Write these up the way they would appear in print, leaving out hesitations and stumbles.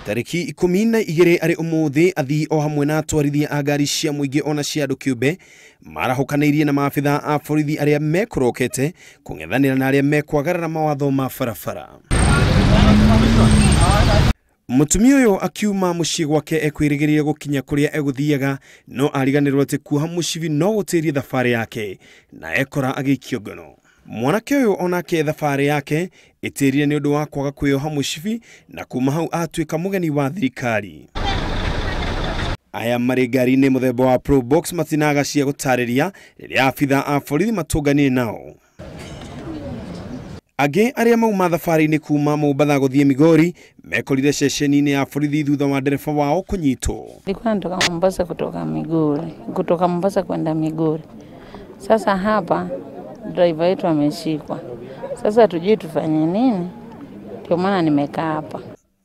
Tarĩki 12 arĩ ũmũthĩ athii o hamwe na atwarithia a ngari cia mũingĩ ona cia andũ kĩũmbe marahũkanĩirie na maabitha a borithi arĩa mekũrokete kũng'ethanĩra na arĩa mekwagarara mawatho ma barabara. Mũtumia ũyũ akiuma mũciĩ gwake ekwĩrĩgĩrĩire gũkinya kũrĩa egũthiaga no ariganĩrwo atĩ kuoha mũcibi no gũtĩrie thabarĩ yake na ekora agĩikio ngono. Mwanake ũyũ onake thabarĩ yake ĩtĩrire nĩ ũndũ wa kwaga kwĩyoha mũcibi na kuma hau atuĩka mũgeni wa thirikari. Aya marĩ ngari-inĩ mũthemba wa Probox matinaga cia gũtarĩria rĩrĩa abitha a borithi matũnganire nao. Angĩ arĩa mauma thabarĩ-inĩ kuma Mombatha gũthiĩ Migori mekorire ceceni-inĩ ya borithi thutha wa ndereba wao kũnyitwo. Nilikuwa natoka Mombasa kutoka Migori, kutoka Mombasa kwenda Migori. Sasa hapa driver wetu ameshikwa. Sasa hatujui tufanye nini, ndio maana nimekaa hapa.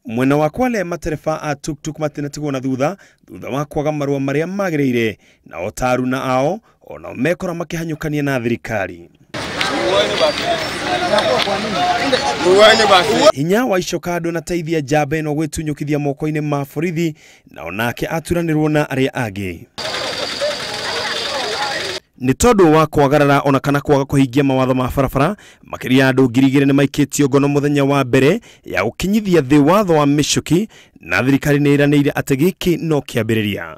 Mwena wa Kwale matereba a tuktuk matinatigwo na thutha thutha wa kwaga marũa marĩa magĩrĩire na otaru na ao onao mekora makĩhanyũkania na thirikari. Hinya wa icoka ndũnateithia njamba ĩno gwĩtunyũkithia moko-inĩ ma borithi na onake aturanĩrwo na arĩa angĩ. Nĩ tondũ wa kwagarara ona kana kwaga kũhingia mawatho ma barabara makĩria andũ 2000 nĩ maikĩtio ngono mũthenya wa mbere ya gũkinyithia thĩ watho wa mĩcuki na thirikari nĩ ĩranĩire atĩ gĩkĩ no kĩambĩrĩria.